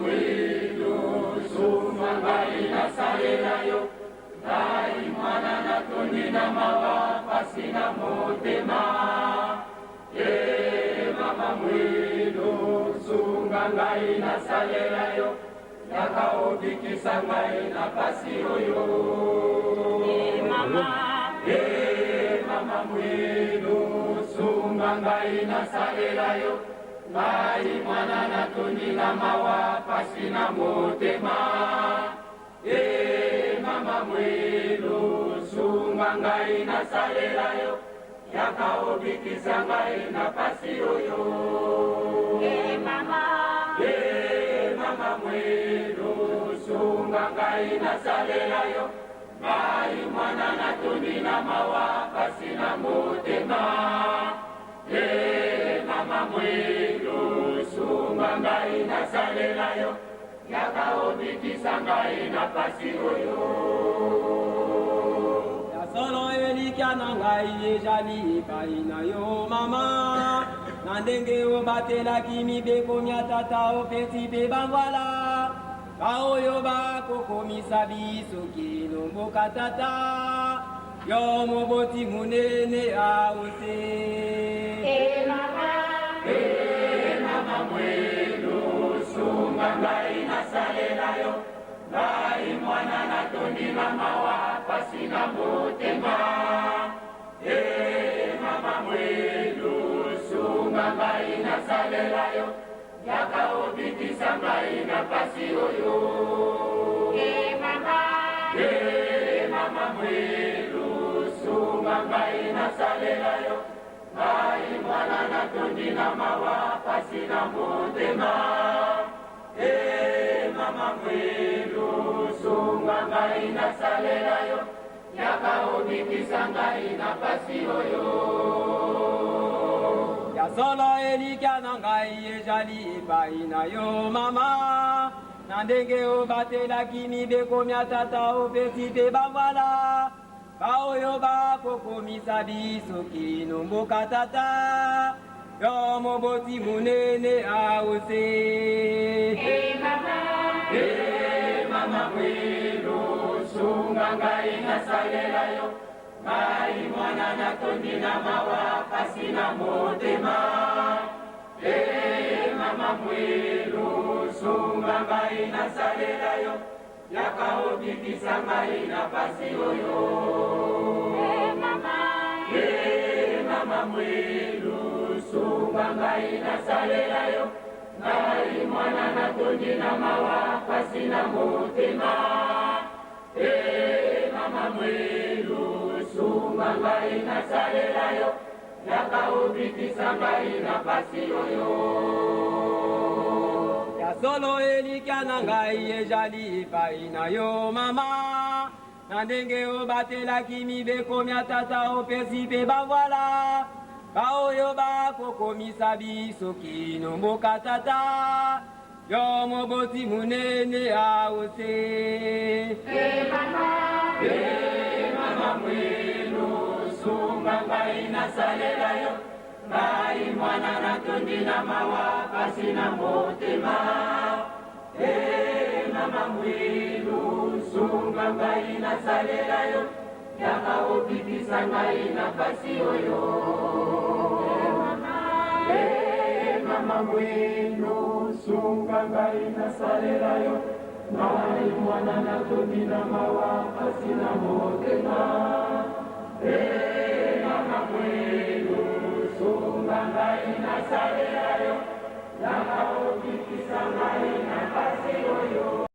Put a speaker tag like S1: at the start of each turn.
S1: mwilu, sunga ngai nasalela yo. Ngai mwana natondi na mawa, pasi na motema. E mama mwilu, sunga ngai nasalela yo. Yaka obikisa ngai na pasi oyo.
S2: E mama.
S1: E mama mwilu, sunga ngai nasalela yo. Ngai mwana natondi na mawa, pasi na motema. E mama mwilu, sunga ngai nasalela yo. Yaka obikisa ngai na pasi oyo.
S2: E mama.
S1: E mama mwilu, sunga ngai nasalela yo. Ngai mwana natondi na mawa, pasi na motema. E mama mwilu, sunga ngai nasalela yo. Yaka obikisa ngai na pasi oyo.
S3: Ya solo elikya na ngai ezali epai na yo mama, na ndenge obatelaki mibeko mya tata, opesi mpe bangwala baoyo bakokomisa biso kino mboka tata, yo moboti monene aose.
S2: E mama.
S1: E mama mwilu, sunga ngai nasalela yo. Ngai mwana natondi na mawa, pasi na motema. E mama mwilu, sunga ngai nasalela yo. Yaka obikisa ngai na pasi oyo.
S2: E mama.
S1: E mama mwilu, sunga ngai nasalela yo. Ngai mwana natondi na mawa, pasi na motema. E mama mwilu, sunga ngai nasalela yo. Yaka obikisa ngai na pasi oyo.
S3: Ya solo elikya na ngai ezali epai na yo mama, na ndenge obatelaki mibeko mya tata, opesi mpe bangwala baoyo bakokomisa biso kino mboka tata, yo moboti monene aose.
S2: E mama.
S1: E mama mwilu, sunga ngai nasalela yo. Ngai mwana natondi na mawa, pasi na motema. E mama mwilu, sunga ngai nasalela yo. Yaka obikisa ngai na pasi oyo.
S2: E mama.
S1: E mama mwilu, sunga ngai nasalela yo. Ngai mwana natondi na mawa, pasi na motema. E mama mwilu, sunga ngai nasalela yo. Yaka obikisa ngai na pasi oyo.
S3: Ya solo elikya na ngai ezali epai na yo mama, na ndenge obatelaki mibeko mya tata, opesi mpe bangwala baoyo bakokomisa biso kino mboka tata, yo moboti monene aose.
S2: E mama.
S1: E mama mwilu, sunga ngai nasalela yo. Ngai mwana natondi na mawa, pasi na motema. E mama mwilu, sunga ngai nasalela yo. Yaka obikisa ngai na pasi oyo. E mama mwilu, sunga ngai nasalela yo. Ngai mwana natondi na mawa, pasi na motema. E mama mwilu, sunga ngai nasalela yo. Yaka obikisa ngai na pasi.